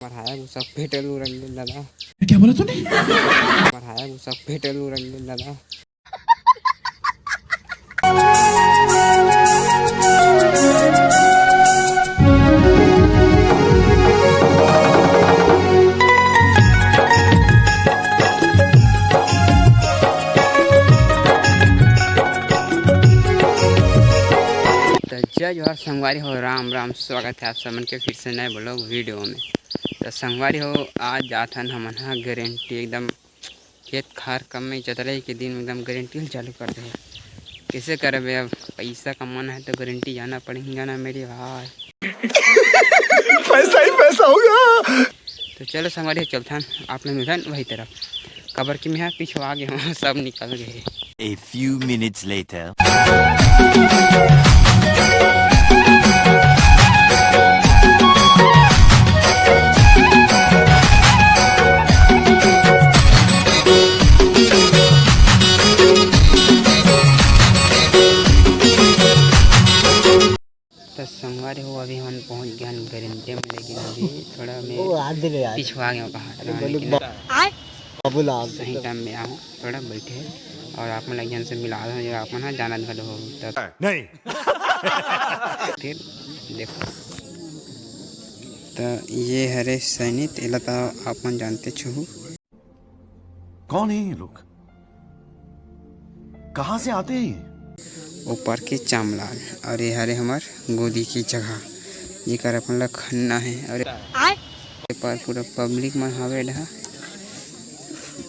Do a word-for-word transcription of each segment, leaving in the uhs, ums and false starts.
हमर हाया भूसा पेट्रोल उड़न दे दादा। क्या बोला तूने? हमर हाया भूसा पेट्रोल उड़न दे दादा। त जय जोहार संगवारी हो, राम राम, स्वागत है आप सबन के फिर से नए vlog video में। त संगवारी हो, आज जात हन हमन ह गारंटी एकदम खेत खार कम में चतरई के दिन एकदम गारंटी ल चालू कर दे। कैसे करबे अब, पैसा कमाना है तो गारंटी जाना पड़ेगा ना मेरे भाई। पैसा ही पैसा होगा। तो चलो संगवारी चलथन, आप लोग मिलथन वही तरफ, काबर कि मैं पिछवा गे हूँ, सब निकल गए। A few minutes later. त संगवारी हो, अभी हमन पहुंच गए हन गारंटी में, लेकिन अभी थोड़ा मैं वो हाथ दे ले यार। पिछवा गया हूँ, कहा अरे था, बोलू लेकिन बा-, बाबूलाल। सही टाइम में आऊँ, थोड़ा बैठे और आप मन ला एक झन से मिला दो, जो आप मन ह जानत घलो हो तब। नहीं। फिर देखो, त ये हरे सैनित, एला त आप मन जानते छहु। कौन है ये लोग? कहाँ से आते हैं ये? ऊपर के चामलाल और ये हरे हमर गोदी की जगह, जेकर अपन ला खनना है। और आय। ये पर पूरा पब्लिक मन हवे डहा,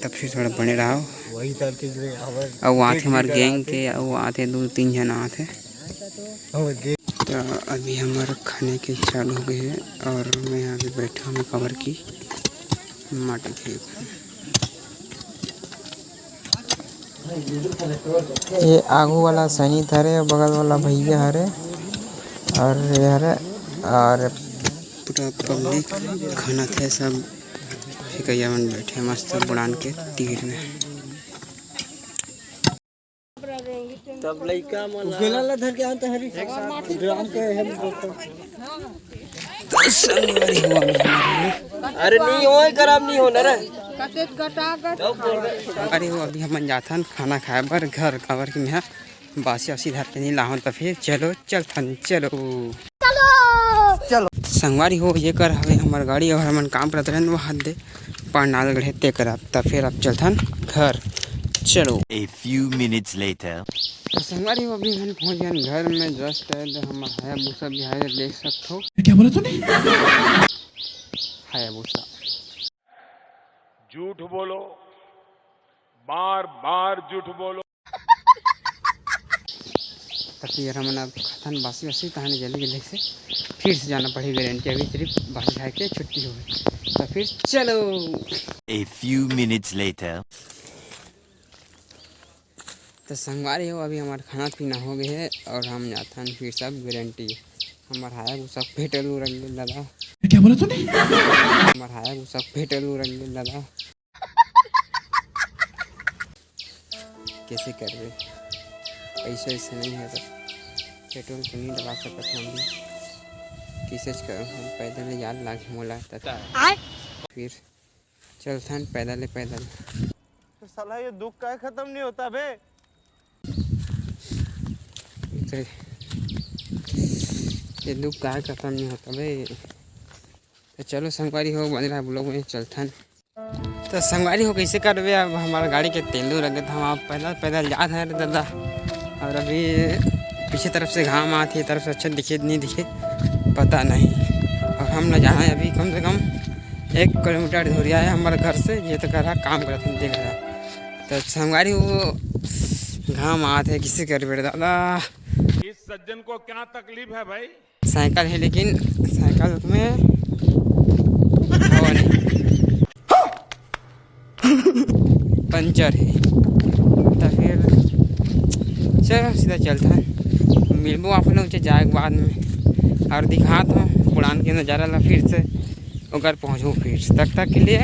तब फिर थोड़ा बने रहो। वही सर के लिए हमारे अउ आथे हमर गैंग के, अउ आथे दो तीन झन आथे। हमर गैंग। तो अभी हमर खाने के चालू हो गए है और मैं अभी बैठा हूँ काबर की माटी फेंक। ये आगू वाला सैनित हरे, बगल वाला भैया हरे, और ये हरे, और पूरा पब्लिक खाना थे सब, फेंकैया मन बैठे मस्त बुड़ान के तीर में। तब लइका मन ला उकेला ला धर के आते हरी। ड्राम के हम संगवारी हो, अरे नहीं होय, खराब नहीं होना रे। अरे हो, अभी हमन जाथन खाना खाए बर घर, काबर कि मैं बासी वासी धर के नहीं लाहन, त फिर चलो चलथन, चलो। चलो। संगवारी हो, ये कर हवे हमर गाड़ी और हमन काम करत रहन वो हद दे पंडाल गढ़े ते करब, त फिर अब चलथन घर। चलो। A few minutes later. तो संगवारी हो, अभी हमन पहुंच गए घर में, जस्ट है तो हमर हाया भूसा भी हाया देख सकत हो। क्या बोला तूने? हाया भूसा। झूठ बोलो, बार बार झूठ बोलो। त फिर हमन अब खाथन बासी वासी, तहाने जल्दी जल्दी से फिर से जाना पड़ही गारंटी, अभी सिर्फ बासी खाए के छुट्टी होवे। त फिर चलो। A few minutes later. त संगवारी हो, अभी हमार खाना पीना हो गए है और हम जाथन फिर सब गारंटी। हमार हाया भूसा पेट्रोल उड़न दे दादा। क्या बोला तूने? हमार हाया भूसा पेट्रोल उड़न दे दादा। कैसे करबे, पैसा ऐसे नहीं है तो पेट्रोल तो नहीं डलवा सकत हम भी। कैसे करूँ हम, पैदल याद लागे मोला तक। आय। फिर चलथन पैदल, पैदल। तो साला ये दुख काहे खत्म नहीं होता बे? तो ये दुख काहे खत्म नहीं होता बे? तो चलो संगवारी हो, बने रहा vlog में, चलथन। तो संगवारी हो, कैसे करबे, अब हमार गाड़ी के तेल दू रख देता हम, आप पैदल पैदल जात है रे दादा। और अभी पीछे तरफ से घाम आत है, ये तरफ से अच्छा दिखे नहीं दिखे पता नहीं। और हम ना जाना है अभी कम से कम एक किलोमीटर दूरिया है हमारे घर से, ये तो करा काम करत हम देख रहा। तो संगवारी हो, घाम आत है, किसे करबे रे दादा। इस सज्जन को क्या तकलीफ है भाई? साइकिल है, लेकिन साइकिल में हवा नहीं, पंचर है। तो फिर चलो सीधा चलता है, मिलबो आप लोग से जाए के बाद में और दिखात हूँ बुड़ान के नज़ारा ला फिर से, ओकर पहुँचो फिर। तब तक के लिए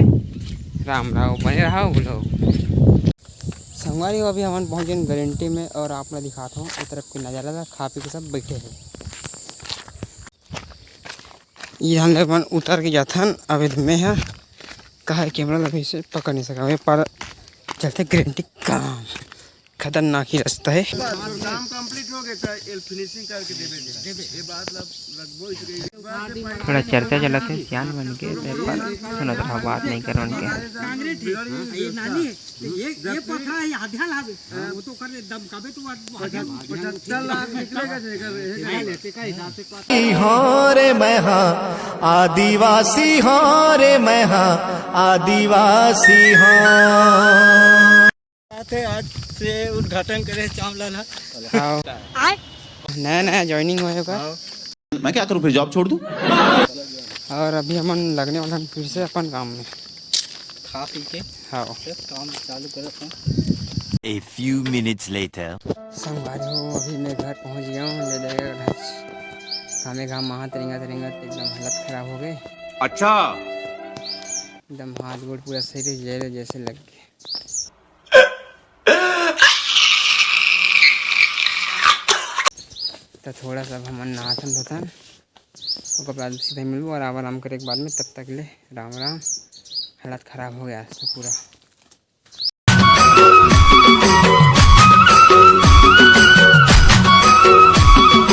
राम राम, बने रहो vlog। संगवारी हो, अभी हमन पहुँच गए गारंटी में और आप ला दिखात हूँ ए तरफ के नज़ारा ला, खा पी के सब बैठे हैं। यहाँ ले अपन उतर के जाथन। अब मैं ह कहा कैमरा ला वैसे पकड़ नहीं सका, ये पर चलते गारंटी काम। खतरनाक ही रास्ता है। काम कंप्लीट हो गया, फिनिशिंग करके देबे। ये बात लब-, लगभग इस गई। थोड़ा चर्चा चलत है, सियान मन के, ते पर सुनत रहा, बात नहीं करन के। ये नानी, ये, ये पथा, ये हाथ ध्यान हावे। वो तो कर ले, दम काबे तो हाथ ध्यान। पचहत्तर लाख निकलेगा, जेकर है। हो रे मैं हाँ आदिवासी, हो रे मैं हाँ आदिवासी, हो। आते आज से उद्घाटन करे चावला ला। हाँ। नया नया ज्वाइनिंग होए का। हाँ। मैं क्या करूँ फिर, जॉब छोड़ दूँ? और अभी हमन लगने वाला हन फिर से अपन काम में। खा पी के हाँ। फिर काम चालू करत हूँ। A few minutes later. संगवारी हो, अभी मैं घर पहुँच गया हूँ, ले जाएगा घर। घामे घाम महत रेंगत रेंगत एकदम हालत खराब हो गए। अच्छा। एकदम हाथ गोड़ पूरा शरीर जले जैसे लग गए। तो थोड़ा सा अब हमन नहाथन धोथन, ओकर बाद सीधा मिलबो आराम आराम करे के बाद में। तब तक ले राम राम। हालत खराब हो गया आज तो पूरा।